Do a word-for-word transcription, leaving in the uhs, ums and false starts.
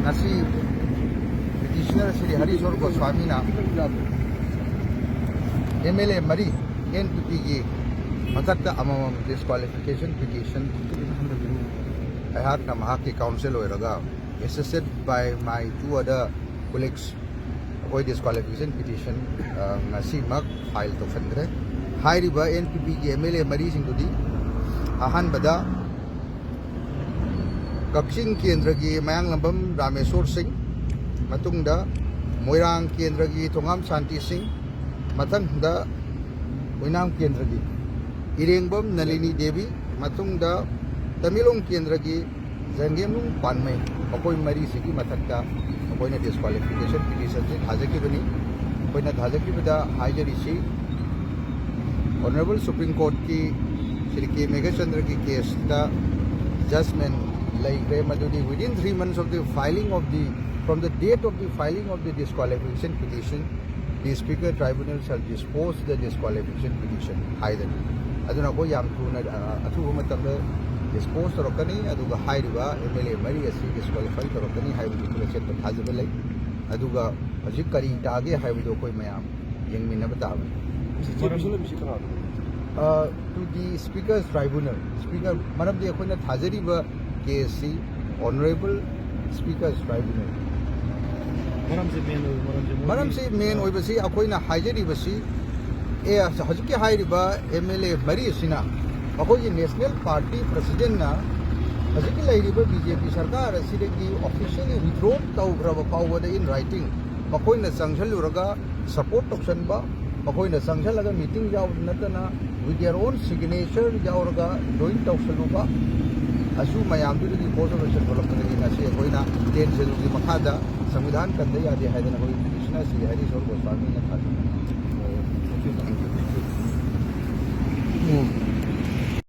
ꯉꯁꯤ ꯄꯤꯇꯤꯁꯅꯔ Shri ꯍꯔꯤꯁꯣꯔ ꯒꯣꯁ꯭ꯋꯥꯃꯤꯅ M L A ꯃꯔꯤ N P ꯄꯤꯒꯤ ꯃꯊꯛꯇ ꯑꯃꯃꯝ ꯗꯤꯁꯀ꯭ꯋꯥꯂꯤꯐꯤꯀꯦꯁꯟ ꯄꯤꯇꯤꯁꯟ ꯑꯩꯍꯥꯛꯅ ꯃꯍꯥꯛꯀꯤ ꯀꯥꯎꯟꯁꯤꯜ ꯑꯣꯏꯔꯒ assisted by my two other colleagues ꯑꯩꯈꯣꯏ ꯗꯤꯁꯀ꯭ꯋꯥꯂꯤꯐꯤꯀꯦꯁꯟ ꯄꯤꯇꯤꯁꯟ ꯉꯁꯤꯃꯛ ꯐꯥꯏꯜ ꯇꯧꯁꯟꯈ꯭ꯔꯦ꯫ ꯍꯥꯏꯔꯤꯕ ꯑꯦꯟ ꯄꯤ ꯄꯤꯒꯤ ꯑꯦꯝ ꯑꯦꯜ ꯑꯦ ꯃꯔꯤꯁꯤꯡꯗꯨꯗꯤ ꯑꯍꯥꯟꯕꯗ ꯀꯛꯆꯤꯡ ꯀꯦꯟꯗ꯭ꯔꯒꯤ ꯃꯌꯥꯡꯂꯝꯕꯝ ꯔꯥꯃꯦꯁꯣꯔ ꯁꯤꯡ, ꯃꯇꯨꯡꯗ ꯃꯣꯏꯔꯥꯡ ꯀꯦꯟꯗ꯭ꯔꯒꯤ ꯊꯣꯉꯥꯝ ꯁꯥꯟꯇꯤ ꯁꯤꯡ, ꯃꯊꯪꯗ ꯑꯣꯏꯅꯥꯝ ꯀꯦꯟꯗ꯭ꯔꯒꯤ ꯏꯔꯦꯡꯕꯝ ꯅꯂꯤꯅꯤ ꯗꯦꯕꯤ, ꯃꯇꯨꯡꯗ ꯇꯃꯦꯡꯂꯣꯡ ꯀꯦꯟꯗ꯭ꯔꯒꯤ ꯖꯪꯒꯦꯝꯅꯨꯡ ꯄꯥꯟꯃꯩ, ꯃꯈꯣꯏ ꯃꯔꯤꯁꯤꯒꯤ ꯃꯊꯛꯇ ꯑꯩꯈꯣꯏꯅ ꯗꯤꯁꯀ꯭ꯋꯥꯂꯤꯐꯤꯀꯦꯁꯟ ꯄꯤꯇꯤꯁꯟꯁꯤ ꯊꯥꯖꯈꯤꯕꯅꯤ꯫ ꯑꯩꯈꯣꯏꯅ ꯊꯥꯖꯈꯤꯕꯗ ꯍꯥꯏꯖꯔꯤꯁꯤ, ꯑꯣꯅꯔꯦꯕꯜ ꯁꯨꯄ꯭ꯔꯤꯝ ꯀꯣꯔꯠꯀꯤ ꯁ꯭ꯔꯤ ꯀꯦ ꯃꯦꯘꯆꯟꯗ꯭ꯔꯒꯤ ꯀꯦꯁꯇ ꯖꯖꯃꯦꯟ ꯂꯩꯈ꯭ꯔꯦ, ꯃꯗꯨꯗꯤ within three months of the filing of the, from the date of the filing of the disqualification petition, the speaker tribunal shall dispose the disqualification petition ꯍꯥꯏꯗꯅ꯫ ꯑꯗꯨꯅ ꯑꯩꯈꯣꯏ ꯌꯥꯝ ꯊꯨꯅ, ꯑ, ꯑꯊꯨꯕ ꯃꯇꯝꯗ ꯗꯤꯁꯄꯣꯖ ꯇꯧꯔꯛꯀꯅꯤ, ꯑꯗꯨꯒ ꯍꯥꯏꯔꯤꯕ ꯑꯦꯝ ꯑꯦꯜ ꯑꯦ ꯃꯔꯤ ꯑꯁꯤ ꯗꯤꯁꯀ꯭ꯋꯥꯂꯤꯐꯥꯏ ꯇꯧꯔꯛꯀꯅꯤ ꯍꯥꯏꯕꯒꯤ ꯑꯩꯈꯣꯏ ꯑꯆꯦꯠꯄ ꯊꯥꯖꯕ ꯂꯩ꯫ ꯑꯗꯨꯒ ꯍꯧꯖꯤꯛ ꯀꯔꯤ ꯇꯥꯒꯦ ꯍꯥꯏꯕꯗꯨ ꯑꯩꯈꯣꯏ ꯃꯌꯥꯝ ꯌꯦꯡꯃꯤꯟꯅꯕ ꯇꯥꯕꯅꯤ꯫ ꯃꯔꯝ- ꯃꯔꯝꯁꯤ ꯀꯅꯥꯅꯣ? ꯑ, to the speaker's tribunal, speaker, ꯃꯔꯝꯗꯤ ꯑꯩꯈꯣꯏꯅ ꯊꯥꯖꯔꯤꯕ ꯀꯦꯁꯁꯤ ꯑꯣꯅꯔꯦꯕꯜ ꯁ꯭ꯄꯤꯀꯔꯁ ꯇ꯭ꯔꯥꯏꯕꯨꯅꯦꯜ꯫ ꯃꯔꯝꯁꯦ ꯃꯦꯟ ꯑꯣꯏꯕ ꯃꯔꯝꯁꯦ ꯃꯣꯏꯒꯤ ꯃꯔꯝꯁꯤ ꯃꯦꯟ ꯑꯣꯏꯕꯁꯤ ꯑꯩꯈꯣꯏꯅ ꯍꯥꯏꯖꯔꯤꯕꯁꯤ, ꯑꯦ, ꯍꯧꯖꯤꯛꯀꯤ ꯍꯥꯏꯔꯤꯕ ꯑꯦꯝ ꯑꯦꯜ ꯑꯦ ꯃꯔꯤ ꯑꯁꯤꯅ ꯑꯩꯈꯣꯏꯒꯤ ꯅꯦꯁꯅꯦꯜ ꯄꯥꯔꯇꯤ ꯄ꯭ꯔꯁꯤꯗꯦꯟꯅ ꯍꯧꯖꯤꯛꯀꯤ ꯂꯩꯔꯤꯕ ꯕꯤ ꯖꯦ ꯄꯤ ꯁꯔꯀꯥꯔ ꯑꯁꯤꯗꯒꯤ ꯑꯣꯐꯤꯁꯤꯌꯦꯜꯂꯤ ꯋꯤꯗ꯭ꯔꯣ ꯇꯧꯈ꯭ꯔꯕ ꯐꯥꯎꯕꯗ in writing ꯃꯈꯣꯏꯅ ꯆꯪꯁꯤꯜꯂꯨꯔꯒ ꯁꯄꯣꯔꯠ ꯇꯧꯁꯟꯕ, ꯃꯈꯣꯏꯅ ꯆꯪꯁꯤꯜꯂꯒ ꯃꯤꯇꯤꯡ ꯌꯥꯎꯕꯗ ꯅꯠꯇꯅ with their own signature ꯌꯥꯎꯔꯒ ꯖꯣꯏꯟ ꯇꯧꯁꯜꯂꯨꯕ, ꯑꯁꯨ ꯃꯌꯥꯝꯗꯨꯗꯒꯤ ꯀꯣꯔꯁ ꯑꯣꯐ ꯑꯦꯛꯁꯟ ꯊꯣꯛꯂꯛꯄꯗꯒꯤ ꯉꯁꯤ ꯑꯩꯈꯣꯏꯅ ꯇꯦꯟ ꯁꯦꯗꯨꯜꯒꯤ ꯃꯈꯥꯗ ꯁꯪꯕꯤꯙꯥꯟ ꯀꯟꯗ ꯌꯥꯗꯦ ꯍꯥꯏꯗꯅ ꯑꯩꯈꯣꯏ ꯄꯤꯇꯤꯁꯅꯔ ꯁ꯭ꯔꯤ ꯍꯔꯤꯁꯣꯔ ꯒꯣꯁ꯭ꯋꯥꯃꯤꯅ ꯊꯥꯖꯩ꯫